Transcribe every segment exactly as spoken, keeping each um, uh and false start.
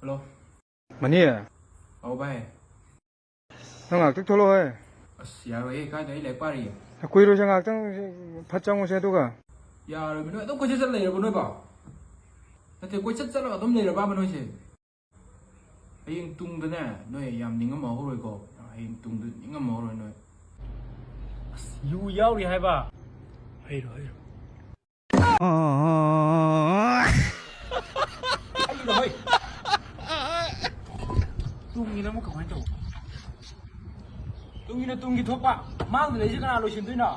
Hello. Money. ꯑꯧ ꯚꯥꯏ꯫ ꯅꯪ ꯉꯥꯏꯍꯥꯛꯇꯪ ꯊꯣꯛꯂꯛꯑꯣꯍꯦ꯫ ꯑꯁ, ꯌꯥꯔꯣꯏꯍꯦ, ꯀꯥꯏꯗ ꯑꯩ ꯂꯥꯏꯔꯤꯛ ꯄꯥꯔꯤꯌꯦ꯫ ꯀꯨꯏꯔꯣꯏꯁꯦ, ꯉꯥꯏꯍꯥꯛꯇꯪ ꯐꯠ ꯆꯪꯉꯨꯁꯦ ꯑꯗꯨꯒ꯫ ꯌꯥꯔꯣꯏꯃꯤ, ꯅꯣꯏ ꯑꯗꯨꯝ ꯀꯣꯏꯆꯠ ꯆꯠ ꯂꯩꯔꯕꯣ ꯅꯣꯏꯕꯣ? ꯅꯠꯇꯦ, ꯀꯣꯏꯆꯠ ꯆꯠꯂꯒ ꯑꯗꯨꯝ ꯂꯩꯔꯕꯕ ꯅꯣꯏꯁꯦ? ꯍꯌꯦꯡ ꯇꯨꯡꯗꯅꯦ, ꯅꯣꯏ ꯌꯥꯝ ꯅꯤꯡꯉꯝꯃ ꯍꯧꯔꯣꯏꯀꯣ꯫ ꯍꯌꯦꯡ ꯇꯨꯡꯗ ꯅꯤꯡꯉꯝꯃ ꯍꯧꯔꯣꯏ ꯅꯣꯏ꯫ ꯑꯁ, ꯌꯨ ꯌꯥꯎꯔꯤ ꯍꯥꯏꯕ? ꯍꯩꯔꯣ, ꯍꯩꯔꯣ꯫ ꯑꯩꯒꯤꯗꯣ ꯍꯣꯏ꯫ ꯇꯨꯡꯒꯤꯅ ꯑꯃꯨꯛ ꯀꯃꯥꯏꯅ ꯇꯧꯕ? ꯇꯨꯡꯒꯤꯅ ꯇꯨꯡꯒꯤ ꯊꯣꯛꯄ꯫ ꯃꯥꯡꯗ ꯂꯩꯁꯦ ꯀꯅꯥ ꯂꯣꯏꯁꯤꯟꯗꯣꯏꯅꯣ?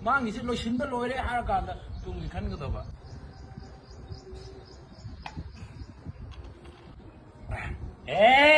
ꯃꯥꯡꯒꯤꯁꯦ ꯂꯣꯏꯁꯤꯟꯕ ꯂꯣꯏꯔꯦ ꯍꯥꯏꯔ ꯀꯥꯟꯗ ꯇꯨꯡꯒꯤ ꯈꯟꯒꯗꯕ꯫ ꯑꯦ!